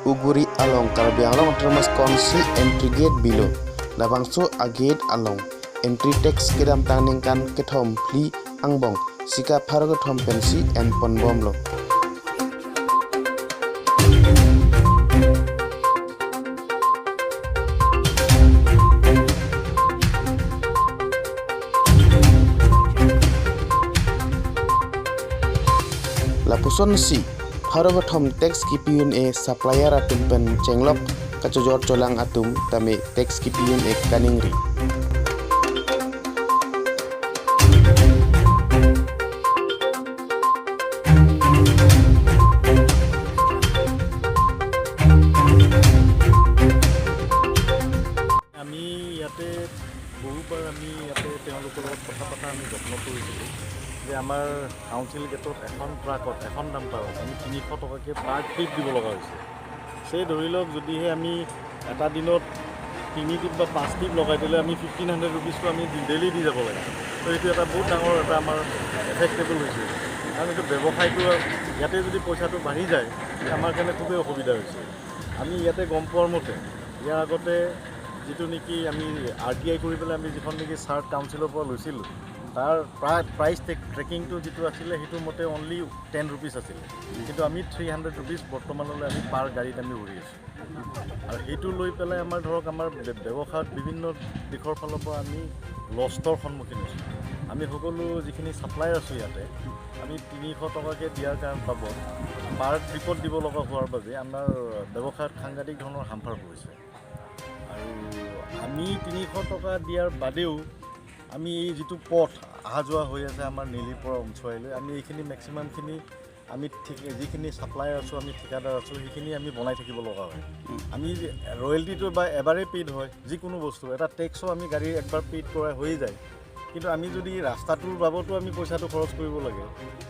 Uguri along Karbi Anglong Autonomous Council entry gate below. Labangso a gate along entry tax kedam tang kan kethom phli angbong sika pharo kethom pensi and ponbom lo. Lapuson si pharo kethom tax kipiun e supplier atum pen chenglok kachojor cholang atum tame tax kipiun e kaningri. আমি ইয়াতে বহুবাৰ আমি ইয়াতে তেওঁলোকৰ লগত কথা পতা আমি যত্ন কৰিছিলোঁ যে আমাৰ কাউন্সিল গেটত এখন ট্ৰাকত, এখন ডাম্পাৰত আমি 300 টকাকৈ পাৰ ট্ৰিপ দিব লগা হৈছে। সেই ধৰি লওক, যদিহে আমি এটা দিনত তিনি ট্ৰিপ বা পাঁচ ট্ৰিপ লগাই দিলে আমি 1500 ৰুপিজটো আমি ডেইলি দি যাব লাগে। তো এইটো এটা বহুত ডাঙৰ এটা আমাৰ এফেক্টেবল হৈছে, কাৰণ এইটো ব্যৱসায়টো ইয়াতে যদি পইচাটো বাঢ়ি যায়, আমাৰ কাৰণে খুবেই অসুবিধা হৈছে। আমি ইয়াতে গম পোৱাৰ মতে ইয়াৰ আগতে যিটো নেকি আমি আৰটিআই কৰি পেলাই আমি যিখন নেকি চাৰ্ট কাউন্সিলৰ পৰা লৈছিলোঁ, তাৰ প্ৰাইচ ট্ৰেকিংটো যিটো আছিলে, সেইটো মতে অনলি 10 ৰুপিজ আছিলে। কিন্তু আমি 300 ৰুপিজ বৰ্তমানলৈ আমি পাৰ গাড়ীত আমি ভৰি আছোঁ। আৰু সেইটো লৈ পেলাই আমাৰ ধৰক আমাৰ ব্যৱসায়ত বিভিন্ন দিশৰ ফালৰ পৰা আমি লষ্টৰ সন্মুখীন হৈছোঁ। আমি সকলো যিখিনি ছাপ্লাই আছোঁ ইয়াতে, আমি 300 টকাকৈ দিয়াৰ কাৰণ বাবদ পাৰ ট্ৰিপত দিব লগা হোৱাৰ বাবে আমাৰ ব্যৱসায়ত সাংঘাতিক ধৰণৰ হামফাৰ পৰিছে। আৰু আমি 300 টকা দিয়াৰ বাদেও আমি এই যিটো পথ অহা যোৱা হৈ আছে আমাৰ নেলিৰ পৰা উমচুৱাইলৈ, আমি এইখিনি মেক্সিমামখিনি আমি ঠিক যিখিনি ছাপ্লায়াৰ আছোঁ, আমি ঠিকাদাৰ আছোঁ, সেইখিনি আমি বনাই থাকিব লগা হয়। আমি ৰয়েলটিটো বা এবাৰেই পেইড হয়, যিকোনো বস্তু এটা টেক্সো আমি গাড়ীৰ একবাৰ পেইড কৰা হৈয়ে যায়। কিন্তু আমি যদি ৰাস্তাটোৰ বাবদো আমি পইচাটো খৰচ কৰিব লাগে,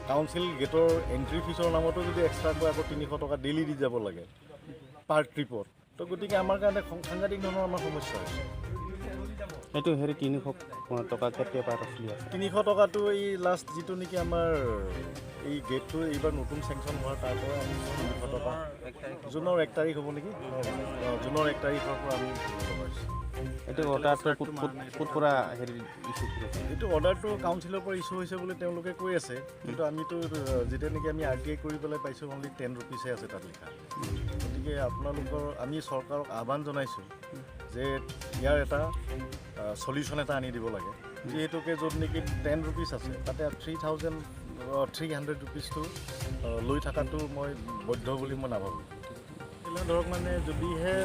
কাউন্সিল গেটৰ এণ্ট্ৰি ফিজৰ নামতো যদি এক্সট্ৰাকৈ আকৌ 300 টকা ডেইলি দি যাব লাগে পাৰ ট্ৰিপত, তো গতিকে আমাৰ কাৰণে সাংঘাতিক ধৰণৰ আমাৰ সমস্যা হৈছে। এইটো হেৰি 300 টকা কেতিয়াৰ পৰা চলি আছে? 300 টকাটো এই লাষ্ট যিটো নেকি আমাৰ এই গেটটো এইবাৰ নতুন চেংচন হোৱাৰ তাৰ পৰা আমি 300 টকা, জুনৰ 1 তাৰিখ হ'ব নেকি? অঁ, জুনৰ 1 তাৰিখৰ পৰা আমি 300 টকা হৈছে। এইটো অৰ্ডাৰটো ক'ত ক'ত ক'ত পৰা হেৰি ইছ্যু কৰিছে? এইটো অৰ্ডাৰটো কাউন্সিলৰ পৰা ইছ্যু হৈছে বুলি তেওঁলোকে কৈ আছে। কিন্তু আমিতো যেতিয়া নেকি আমি আৰটিআই কৰি পেলাই পাইছোঁ, অনলি 10 ৰুপিজহে আছে তাত লিখা। গতিকে আপোনালোকৰ আমি চৰকাৰক আহ্বান জনাইছোঁ যে ইয়াৰ এটা চলিউশ্যন এটা আনি দিব লাগে, যিহেতুকে য'ত নেকি 10 ৰুপিজ আছে, তাতে 3300 ৰুপিজটো লৈ থকাটো মই বৈধ বুলি মই নাভাবোঁ। তেতিয়াহ'লে ধৰক মানে যদিহে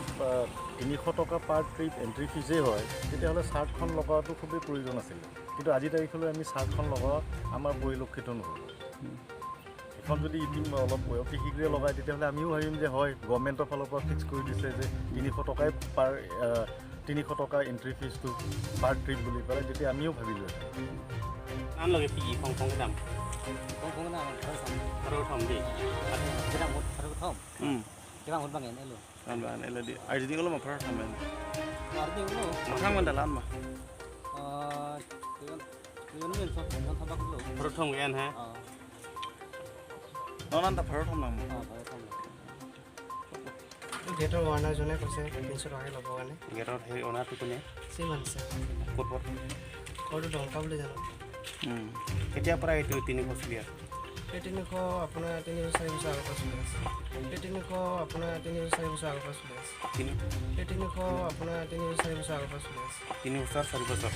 300 টকা পাৰ ট্ৰিপ এণ্ট্ৰি ফিজেই হয়, তেতিয়াহ'লে চাৰ্টখন লগোৱাটো খুবেই প্ৰয়োজন আছিলে। কিন্তু আজি তাৰিখলৈ আমি চাৰ্টখন লগোৱা আমাৰ পৰিলক্ষিত নহ'ল। সেইখন যদি ইতিম অলপ অতি শীঘ্ৰে লগায়, তেতিয়াহ'লে আমিও ভাবিম যে হয়, গভৰ্ণমেণ্টৰ ফালৰ পৰা ফিক্স কৰি দিছে যে 300 টকাই পাৰ 300 টকা এণ্ট্ৰি ফিজটো পাৰ ট্ৰিপ বুলি পেলাই, তেতিয়া আমিও ভাবিলোঁ। নাম লগে কি phong phong cái đầm Không không nào thơ thầm. Tharo thom di. Cái nào một thơ thầm. Cái nào một bằng này luôn. An ba ne ladi ai di ngolo ma pharo thom men. Mà đi luôn. Makhang man dalan ma. Ờ, cái cái nó sao nó thầm bắc luôn. Pharo thom gen ha. Ờ. Non ta pharo thom nam. Ờ, thơ thầm. গেটৰ অ'নাৰজনে কৈছে 300 টকাকৈ ল'বৰ কাৰণে। গেটৰ হেৰি অনাৰটো কোনে? SIM আনিছে। ক'ত ক'ত? ঘৰটো দমকা বুলি জানো। কেতিয়াৰ পৰা এইটো 300 চলি আছে? এই 300 আপোনাৰ 3 বছৰ 4 বছৰ আগৰ পৰা চলি আছে। এই 300 আপোনাৰ 3 বছৰ 4 বছৰ আগৰ পৰা চলি আছে। তিনি এই 300 আপোনাৰ 3 বছৰ 4 বছৰ আগৰ পৰা চলি আছে। 3 বছৰ 4 বছৰ।